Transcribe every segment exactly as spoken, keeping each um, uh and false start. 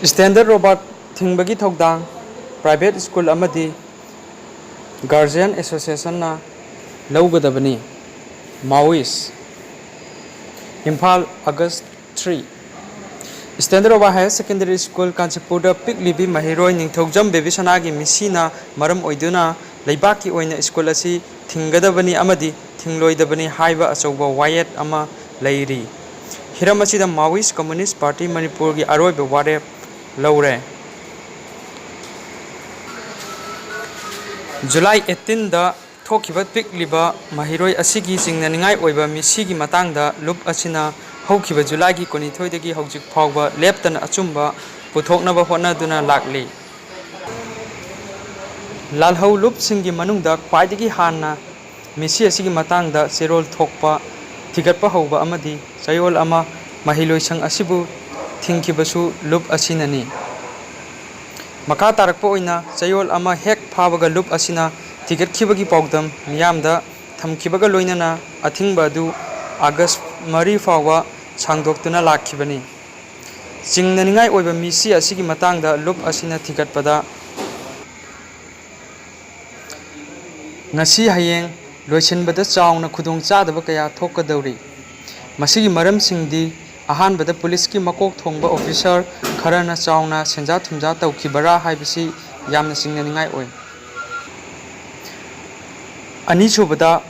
Standard Robert ꯊꯤꯡꯕꯒꯤ ꯊꯧꯗꯥꯡ private school ꯑꯃꯗꯤ guardian associationꯅ ꯂꯧꯒꯗꯕꯅꯤ꯫ ꯃꯥꯋꯤꯁ, ꯏꯝꯐꯥꯜ, August three꯫ Standard Robert Higher Secondary School, ꯀꯥꯟꯆꯤꯄꯨꯔꯗ ꯄꯤꯛꯂꯤꯕꯤ ꯃꯍꯩꯔꯣꯏ ꯅꯤꯡꯊꯧꯖꯝ ꯕꯦꯕꯤꯁꯅꯥꯒꯤ ꯃꯤꯁꯤꯅ ꯃꯔꯝ ꯑꯣꯏꯗꯨꯅ ꯂꯩꯕꯥꯛꯀꯤ ꯑꯣꯏꯅ ꯁ꯭ꯀꯨꯜ ꯑꯁꯤ ꯊꯤꯡꯒꯗꯕꯅꯤ ꯑꯃꯗꯤ ꯊꯤꯡꯂꯣꯏꯗꯕꯅꯤ ꯍꯥꯏꯕ ꯑꯆꯧꯕ ꯋꯥꯌꯦꯠ ꯑꯃ ꯂꯩꯔꯤ꯫ ꯍꯤꯔꯝ ꯑꯁꯤꯗ Maoist Communist Party ꯃꯅꯤꯄꯨꯔꯒꯤ ꯑꯔꯣꯏꯕ ꯋꯥꯔꯦꯞ ꯂꯧꯔꯦ꯫ ꯖꯨꯂꯥꯏ eighteenꯗ ꯊꯣꯛꯈꯤꯕ ꯄꯤꯛꯂꯤꯕ ꯃꯍꯩꯔꯣꯏ ꯑꯁꯤꯒꯤ ꯆꯤꯡꯅꯅꯤꯡꯉꯥꯏ ꯑꯣꯏꯕ ꯃꯤꯁꯤꯒꯤ ꯃꯇꯥꯡꯗ ꯂꯨꯞ ꯑꯁꯤꯅ ꯍꯧꯈꯤꯕ ꯖꯨꯂꯥꯏꯒꯤ ꯀꯨꯟꯅꯤꯊꯣꯏꯗꯒꯤ ꯍꯧꯖꯤꯛ ꯐꯥꯎꯕ ꯂꯦꯞꯇꯅ ꯑꯆꯨꯝꯕ ꯄꯨꯊꯣꯛꯅꯕ ꯍꯣꯠꯅꯗꯨꯅ ꯂꯥꯛꯂꯤ꯫ ꯂꯥꯜꯍꯧ ꯂꯨꯞꯁꯤꯡꯒꯤ ꯃꯅꯨꯡꯗ ꯈ꯭ꯋꯥꯏꯗꯒꯤ ꯍꯥꯟꯅ ꯃꯤꯁꯤ ꯑꯁꯤꯒꯤ ꯃꯇꯥꯡꯗ ꯆꯦꯔꯣꯜ ꯊꯣꯛꯄ, ꯊꯤꯒꯠꯄ ꯍꯧꯕ ꯑꯃꯗꯤ ꯆꯌꯣꯜ ꯑꯃ ꯃꯍꯩꯂꯣꯏꯁꯪ ꯑꯁꯤꯕꯨ ꯊꯤꯡꯈꯤꯕꯁꯨ ꯂꯨꯞ ꯑꯁꯤꯅꯅꯤ꯫ ꯃꯈꯥ ꯇꯥꯔꯛꯄ ꯑꯣꯏꯅ ꯆꯌꯣꯜ ꯑꯃ ꯍꯦꯛ ꯐꯥꯕꯒ ꯂꯨꯞ ꯑꯁꯤꯅ ꯊꯤꯒꯠꯈꯤꯕꯒꯤ ꯄꯥꯎꯗꯝ ꯃꯤꯌꯥꯝꯗ ꯊꯝꯈꯤꯕꯒ ꯂꯣꯏꯅꯅ ꯑꯊꯤꯡꯕ ꯑꯗꯨ August ꯃꯔꯤ ꯐꯥꯎꯕ ꯁꯥꯡꯗꯣꯛꯇꯨꯅ ꯂꯥꯛꯈꯤꯕꯅꯤ꯫ ꯆꯤꯡꯅꯅꯤꯡꯉꯥꯏ ꯑꯣꯏꯕ ꯃꯤꯁꯤ ꯑꯁꯤꯒꯤ ꯃꯇꯥꯡꯗ ꯂꯨꯞ ꯑꯁꯤꯅ ꯊꯤꯒꯠꯄꯗ, ꯉꯁꯤ ꯍꯌꯦꯡ ꯂꯣꯏꯁꯤꯟꯕꯗ ꯆꯥꯎꯅ ꯈꯨꯗꯣꯡꯆꯥꯗꯕ ꯀꯌꯥ ꯊꯣꯛꯀꯗꯧꯔꯤ꯫ ꯃꯁꯤꯒꯤ ꯃꯔꯝꯁꯤꯡꯗꯤ, ꯑꯍꯥꯟꯕꯗ, ꯄꯨꯂꯤꯁꯀꯤ ꯃꯀꯣꯛ ꯊꯣꯡꯕ officer ꯈꯔꯅ ꯆꯥꯎꯅ ꯁꯦꯟꯖꯥ ꯊꯨꯝꯖꯥ ꯇꯧꯈꯤꯕꯔꯥ ꯍꯥꯏꯕꯁꯤ ꯌꯥꯝꯅ ꯆꯤꯡꯅꯅꯤꯡꯉꯥꯏ ꯑꯣꯏ꯫ ꯑꯅꯤꯁꯨꯕꯗ,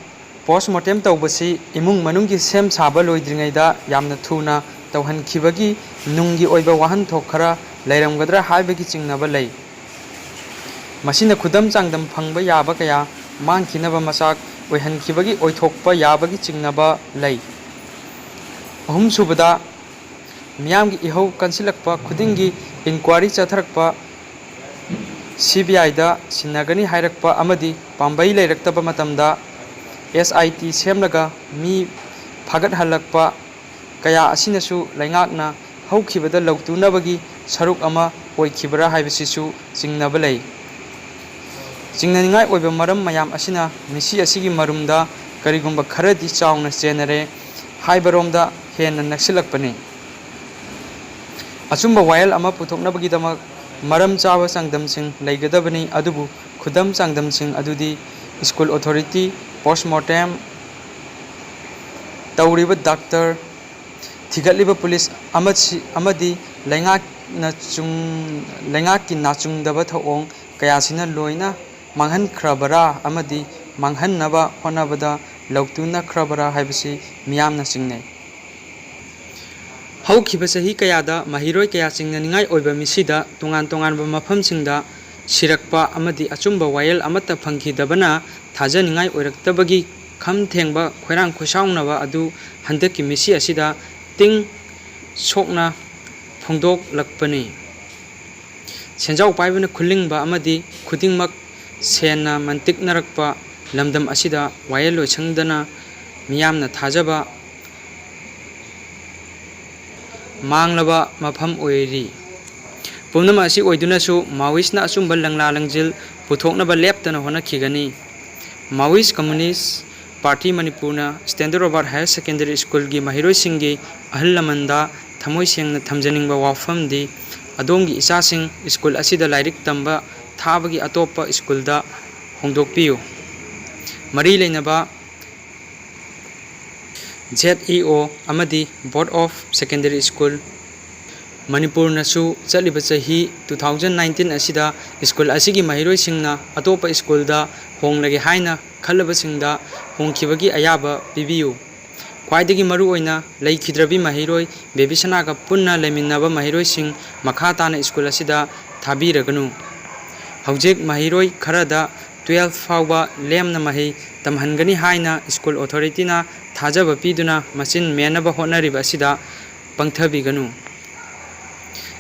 post mortem ꯇꯧꯕꯁꯤ ꯏꯃꯨꯡ ꯃꯅꯨꯡꯒꯤ ꯁꯦꯝ ꯁꯥꯕ ꯂꯣꯏꯗ꯭ꯔꯤꯉꯩꯗ ꯌꯥꯝꯅ ꯊꯨꯅ ꯇꯧꯍꯟꯈꯤꯕꯒꯤ ꯅꯨꯡꯒꯤ ꯑꯣꯏꯕ ꯋꯥꯍꯟꯊꯣꯛ ꯈꯔ ꯂꯩꯔꯝꯒꯗ꯭ꯔꯥ ꯍꯥꯏꯕꯒꯤ ꯆꯤꯡꯅꯕ ꯂꯩ꯫ ꯃꯁꯤꯅ ꯈꯨꯗꯝ ꯆꯥꯡꯗꯝ ꯐꯪꯕ ꯌꯥꯕ ꯀꯌꯥ ꯃꯥꯡꯈꯤꯅꯕ ꯃꯆꯥꯛ ꯑꯣꯏꯍꯟꯈꯤꯕꯒꯤ ꯑꯣꯏꯊꯣꯛꯄ ꯌꯥꯕꯒꯤ ꯆꯤꯡꯅꯕ ꯂꯩ꯫ ꯑꯍꯨꯝꯁꯨꯕꯗ, ꯃꯤꯌꯥꯝꯒꯤ ꯏꯍꯧ ꯀꯟꯁꯤꯜꯂꯛꯄ ꯈꯨꯗꯤꯡꯒꯤ inquiry ꯆꯠꯊꯔꯛꯄ, CBIꯗ ꯁꯤꯟꯅꯒꯅꯤ ꯍꯥꯏꯔꯛꯄ ꯑꯃꯗꯤ ꯄꯥꯝꯕꯩ ꯂꯩꯔꯛꯇꯕ ꯃꯇꯝꯗ SIT ꯁꯦꯝꯂꯒ ꯃꯤ ꯐꯥꯒꯠꯍꯜꯂꯛꯄ ꯀꯌꯥ ꯑꯁꯤꯅꯁꯨ ꯂꯩꯉꯥꯛꯅ ꯍꯧꯈꯤꯕꯗ ꯂꯧꯇꯨꯅꯕꯒꯤ ꯁꯔꯨꯛ ꯑꯃ ꯑꯣꯏꯈꯤꯕ꯭ꯔꯥ ꯍꯥꯏꯕꯁꯤꯁꯨ ꯆꯤꯡꯅꯕ ꯂꯩ꯫ ꯆꯤꯡꯅꯅꯤꯡꯉꯥꯏ ꯑꯣꯏꯕ ꯃꯔꯝ ꯃꯌꯥꯝ ꯑꯁꯤꯅ ꯃꯤꯁꯤ ꯑꯁꯤꯒꯤ ꯃꯔꯨꯝꯗ ꯀꯔꯤꯒꯨꯝꯕ ꯈꯔꯗꯤ ꯆꯥꯎꯅ ꯆꯦꯟꯅꯔꯦ ꯍꯥꯏꯕꯔꯣꯝꯗ ꯍꯦꯟꯅ ꯅꯛꯁꯤꯜꯂꯛꯄꯅꯤ꯫ ꯑꯆꯨꯝꯕ ꯋꯥꯌꯦꯜ ꯑꯃ ꯄꯨꯊꯣꯛꯅꯕꯒꯤꯗꯃꯛ ꯃꯔꯝ ꯆꯥꯕ ꯆꯥꯡꯗꯝꯁꯤꯡ ꯂꯩꯒꯗꯕꯅꯤ, ꯑꯗꯨꯕꯨ ꯈꯨꯗꯝ ꯆꯥꯡꯗꯝꯁꯤꯡ ꯑꯗꯨꯗꯤ ꯁ꯭ꯀꯨꯜ ꯑꯣꯊꯣꯔꯤꯇꯤ, ꯄꯣꯁꯃꯣꯔꯇꯦꯝ ꯇꯧꯔꯤꯕ ꯗꯥꯛꯇꯔ, ꯊꯤꯒꯠꯂꯤꯕ ꯄꯨꯂꯤꯁ ꯑꯃꯁꯤ-, ꯑꯃꯗꯤ ꯂꯩꯉꯥꯛꯅ ꯆꯨꯝ-, ꯂꯩꯉꯥꯛꯀꯤ ꯅꯥꯆꯨꯡꯗꯕ ꯊꯧꯑꯣꯡ ꯀꯌꯥꯁꯤꯅ ꯂꯣꯏꯅ ꯃꯥꯡꯍꯟꯈ꯭ꯔꯕꯔꯥ ꯑꯃꯗꯤ ꯃꯥꯡꯍꯟꯅꯕ ꯍꯣꯠꯅꯕꯗ ꯂꯧꯇꯨꯅꯈ꯭ꯔꯕꯔꯥ ꯍꯥꯏꯕꯁꯤ ꯃꯤꯌꯥꯝꯅ ꯆꯤꯡꯅꯩ꯫ ꯍꯧꯈꯤꯕ ꯆꯍꯤ ꯀꯌꯥꯗ ꯃꯍꯩꯔꯣꯏ ꯀꯌꯥ ꯆꯤꯡꯅꯅꯤꯡꯉꯥꯏ ꯑꯣꯏꯕ ꯃꯤꯁꯤꯗ ꯇꯣꯉꯥꯟ ꯇꯣꯉꯥꯟꯕ ꯃꯐꯝꯁꯤꯡꯗ ꯁꯤꯔꯛꯄ ꯑꯃꯗꯤ ꯑꯆꯨꯝꯕ ꯋꯥꯌꯦꯜ ꯑꯃꯠꯇ ꯐꯪꯈꯤꯗꯕꯅ ꯊꯥꯖꯅꯤꯡꯉꯥꯏ ꯑꯣꯏꯔꯛꯇꯕꯒꯤ ꯈꯝ ꯊꯦꯡꯕ ꯈꯣꯏꯔꯥꯡ ꯈꯣꯏꯁꯥꯎꯅꯕ ꯑꯗꯨ ꯍꯟꯗꯛꯀꯤ ꯃꯤꯁꯤ ꯑꯁꯤꯗ ꯇꯤꯡ ꯁꯣꯛꯅ ꯐꯣꯡꯗꯣꯛꯂꯛꯄꯅꯤ꯫ ꯁꯦꯟꯖꯥꯎ ꯄꯥꯏꯕꯅ ꯈꯨꯂꯤꯡꯕ ꯑꯃꯗꯤ ꯈꯨꯗꯤꯡꯃꯛ ꯁꯦꯟꯅ ꯃꯟꯇꯤꯛꯅꯔꯛꯄ ꯂꯝꯗꯝ ꯑꯁꯤꯗ ꯋꯥꯌꯦꯜ ꯂꯣꯏꯁꯪꯗꯅ ꯃꯤꯌꯥꯝꯅ ꯊꯥꯖꯕ ꯃꯥꯡꯂꯕ ꯃꯐꯝ ꯑꯣꯏꯔꯤ꯫ ꯄꯨꯝꯅꯃꯛ ꯑꯁꯤ ꯑꯣꯏꯗꯨꯅꯁꯨ ꯃꯥꯋꯤꯁꯅ ꯑꯆꯨꯝꯕ ꯂꯪꯂꯥ ꯂꯪꯖꯤꯜ ꯄꯨꯊꯣꯛꯅꯕ ꯂꯦꯞꯇꯅ ꯍꯣꯠꯅꯈꯤꯒꯅꯤ꯫ ꯃꯥꯋꯤꯁ ꯀꯝꯃꯨꯅꯤꯁ ꯄꯥꯔꯇꯤ ꯃꯅꯤꯄꯨꯔꯅ ꯁ꯭ꯇꯦꯟꯗꯔ ꯔꯣꯕꯥꯔꯠ ꯍꯥꯌꯔ ꯁꯦꯀꯦꯟꯗꯔꯤ ꯁ꯭ꯀꯨꯜꯒꯤ ꯃꯍꯩꯔꯣꯏꯁꯤꯡꯒꯤ ꯑꯍꯜ ꯂꯃꯟꯗ ꯊꯃꯣꯏ ꯁꯦꯡꯅ ꯊꯝꯖꯅꯤꯡꯕ ꯋꯥꯐꯝꯗꯤ, ꯑꯗꯣꯝꯒꯤ ꯏꯆꯥꯁꯤꯡ ꯁ꯭ꯀꯨꯜ ꯑꯁꯤꯗ ꯂꯥꯏꯔꯤꯛ ꯇꯝꯕ ꯊꯥꯕꯒꯤ ꯑꯇꯣꯞꯄ ꯁ꯭ꯀꯨꯜꯗ ꯍꯣꯡꯗꯣꯛꯄꯤꯌꯨ꯫ ꯃꯔꯤ ꯂꯩꯅꯕ ꯖꯦꯠ ꯏ ꯑꯣ ꯑꯃꯗꯤ Board of Secondary School ꯃꯅꯤꯄꯨꯔꯅꯁꯨ ꯆꯠꯂꯤꯕ ꯆꯍꯤ two thousand nineteen ꯑꯁꯤꯗ ꯁ꯭ꯀꯨꯜ ꯑꯁꯤꯒꯤ ꯃꯍꯩꯔꯣꯏꯁꯤꯡꯅ ꯑꯇꯣꯞꯄ ꯁ꯭ꯀꯨꯜꯗ ꯍꯣꯡꯂꯒꯦ ꯍꯥꯏꯅ ꯈꯜꯂꯕꯁꯤꯡꯗ ꯍꯣꯡꯈꯤꯕꯒꯤ ꯑꯌꯥꯕ ꯄꯤꯕꯤꯌꯨ꯫ ꯈ꯭ꯋꯥꯏꯗꯒꯤ ꯃꯔꯨꯑꯣꯏꯅ, ꯂꯩꯈꯤꯗ꯭ꯔꯕꯤ ꯃꯍꯩꯔꯣꯏ ꯕꯦꯕꯤꯁꯅꯥꯒ ꯄꯨꯟꯅ ꯂꯩꯃꯤꯟꯅꯕ ꯃꯍꯩꯔꯣꯏꯁꯤꯡ ꯃꯈꯥ ꯇꯥꯅ ꯁ꯭ꯀꯨꯜ ꯑꯁꯤꯗ ꯊꯥꯕꯤꯔꯒꯅꯨ꯫ ꯍꯧꯖꯤꯛ ꯃꯍꯩꯔꯣꯏ ꯈꯔꯗ twelve ꯐꯥꯎꯕ ꯂꯦꯝꯅ ꯃꯍꯩ ꯇꯝꯍꯟꯒꯅꯤ ꯍꯥꯏꯅ ꯁ꯭ꯀꯨꯜ ꯑꯣꯊꯣꯔꯤꯇꯤꯅ ꯊꯥꯖꯕ ꯄꯤꯗꯨꯅ ꯃꯆꯤꯟ ꯃꯦꯟꯅꯕ ꯍꯣꯠꯅꯔꯤꯕ ꯑꯁꯤꯗ ꯄꯪꯊꯕꯤꯒꯅꯨ꯫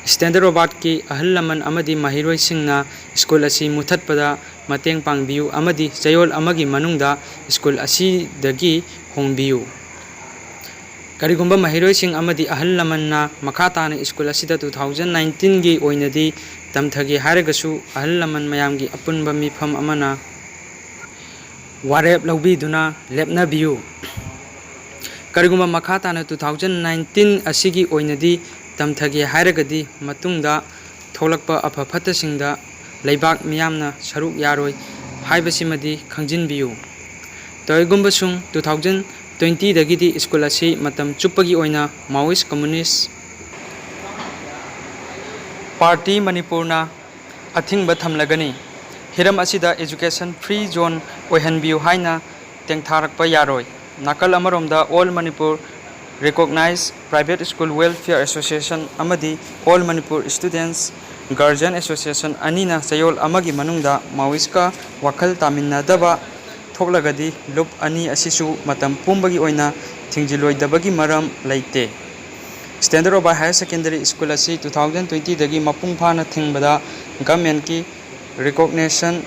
ꯁ꯭ꯇꯦꯟꯗꯔ ꯔꯣꯕꯥꯔꯠꯀꯤ ꯑꯍꯜ ꯂꯃꯟ ꯑꯃꯗꯤ ꯃꯍꯩꯔꯣꯏꯁꯤꯡꯅ ꯁ꯭ꯀꯨꯜ ꯑꯁꯤ ꯃꯨꯊꯠꯄꯗ ꯃꯇꯦꯡ ꯄꯥꯡꯕꯤꯌꯨ ꯑꯃꯗꯤ ꯆꯌꯣꯜ ꯑꯃꯒꯤ ꯃꯅꯨꯡꯗ ꯁ꯭ꯀꯨꯜ ꯑꯁꯤꯗꯒꯤ ꯍꯣꯡꯕꯤꯌꯨ꯫ ꯀꯔꯤꯒꯨꯝꯕ ꯃꯍꯩꯔꯣꯏꯁꯤꯡ ꯑꯃꯗꯤ ꯑꯍꯜ ꯂꯃꯟꯅ ꯃꯈꯥ ꯇꯥꯅ ꯁ꯭ꯀꯨꯜ ꯑꯁꯤꯗ two thousand nineteenꯒꯤ ꯑꯣꯏꯅꯗꯤ ꯇꯝꯊꯒꯦ ꯍꯥꯏꯔꯒꯁꯨ, ꯑꯍꯜ ꯂꯃꯟ ꯃꯌꯥꯝꯒꯤ ꯑꯄꯨꯟꯕ ꯃꯤꯐꯝ ꯑꯃꯅ ꯋꯥꯔꯦꯞ ꯂꯧꯕꯤꯗꯨꯅ ꯂꯦꯞꯅꯕꯤꯌꯨ꯫ ꯀꯔꯤꯒꯨꯝꯕ ꯃꯈꯥ ꯇꯥꯅ two thousand nineteen ꯑꯁꯤꯒꯤ ꯑꯣꯏꯅꯗꯤ ꯇꯝꯊꯒꯦ ꯍꯥꯏꯔꯒꯗꯤ ꯃꯇꯨꯡꯗ ꯊꯣꯛꯂꯛꯄ ꯑꯐ ꯐꯠꯇꯁꯤꯡꯗ ꯂꯩꯕꯥꯛ ꯃꯤꯌꯥꯝꯅ ꯁꯔꯨꯛ ꯌꯥꯔꯣꯏ ꯍꯥꯏꯕꯁꯤꯃꯗꯤ ꯈꯪꯖꯤꯟꯕꯤꯌꯨ꯫ ꯇꯧꯏꯒꯨꯝꯕꯁꯨꯡ two thousand twenty ꯗꯒꯤꯗꯤ ꯁ꯭ꯀꯨꯜ ꯑꯁꯤ ꯃꯇꯝ ꯆꯨꯞꯄꯒꯤ ꯑꯣꯏꯅ Maoist Communist Party ꯃꯅꯤꯄꯨꯔꯅ ꯑꯊꯤꯡꯕ ꯊꯝꯂꯒꯅꯤ꯫ ꯍꯤꯔꯝ ꯑꯁꯤꯗ education free zone ꯑꯣꯏꯍꯟꯕꯤꯌꯨ ꯍꯥꯏꯅ ꯇꯦꯡꯊꯥꯔꯛꯄ ꯌꯥꯔꯣꯏ꯫ ꯅꯥꯀꯜ ꯑꯃꯔꯣꯝꯗ All Manipur Recognized Private School Welfare Association ꯑꯃꯗꯤ All Manipur Students Guardian Association ꯑꯅꯤꯅ ꯆꯌꯣꯜ ꯑꯃꯒꯤ ꯃꯅꯨꯡꯗ Maoistꯀ ꯋꯥꯈꯜ ꯇꯥꯃꯤꯟꯅꯗꯕ ꯊꯣꯛꯂꯒꯗꯤ ꯂꯨꯞ ꯑꯅꯤ ꯑꯁꯤꯁꯨ ꯃꯇꯝ ꯄꯨꯝꯕꯒꯤ ꯑꯣꯏꯅ ꯊꯤꯡꯖꯤꯜꯂꯣꯏꯗꯕꯒꯤ ꯃꯔꯝ ꯂꯩꯇꯦ꯫ Standard Obai Higher Secondary School ꯑꯁꯤ two thousand twenty ꯗꯒꯤ ꯃꯄꯨꯡ ꯐꯥꯅ ꯊꯤꯡꯕꯗ governmentꯀꯤ recognition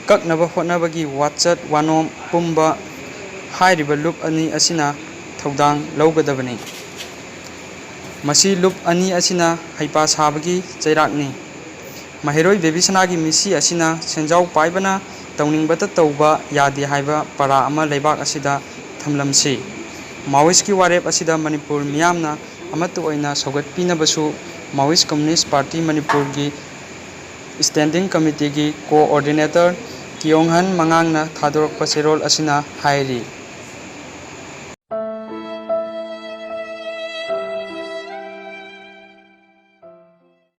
ꯀꯛꯅꯕ ꯍꯣꯠꯅꯕꯒꯤ ꯋꯥꯆꯠ ꯋꯥꯅꯣꯝ ꯄꯨꯝꯕ ꯍꯥꯏꯔꯤꯕ ꯂꯨꯞ ꯑꯅꯤ ꯑꯁꯤꯅ ꯊꯧꯗꯥꯡ ꯂꯧꯒꯗꯕꯅꯤ꯫ ꯃꯁꯤ ꯂꯨꯞ ꯑꯅꯤ ꯑꯁꯤꯅ ꯍꯩꯄꯥ ꯁꯥꯕꯒꯤ ꯆꯩꯔꯥꯛꯅꯤ꯫ ꯃꯍꯩꯔꯣꯏ ꯕꯦꯕꯤꯁꯅꯥꯒꯤ ꯃꯤꯁꯤ ꯑꯁꯤꯅ ꯁꯦꯟꯖꯥꯎ ꯄꯥꯏꯕꯅ ꯇꯧꯅꯤꯡꯕꯇ ꯇꯧꯕ ꯌꯥꯗꯦ ꯍꯥꯏꯕ ꯄꯔꯥ ꯑꯃ ꯂꯩꯕꯥꯛ ꯑꯁꯤꯗ ꯊꯝꯂꯝꯁꯤ꯫ Maoistꯀꯤ ꯋꯥꯔꯦꯞ ꯑꯁꯤꯗ ꯃꯅꯤꯄꯨꯔ ꯃꯤꯌꯥꯝꯅ ꯑꯃꯠꯇ ꯑꯣꯏꯅ ꯁꯧꯒꯠꯄꯤꯅꯕꯁꯨ Maoist Communist Party ꯃꯅꯤꯄꯨꯔꯒꯤ Standing Committeeꯒꯤ Coordinator ꯀꯤꯌꯣꯡꯍꯟ ꯃꯉꯥꯡꯅ ꯊꯥꯗꯣꯔꯛꯄ ꯆꯦꯔꯣꯜ ꯑꯁꯤꯅ ꯍꯥꯏꯔꯤ꯫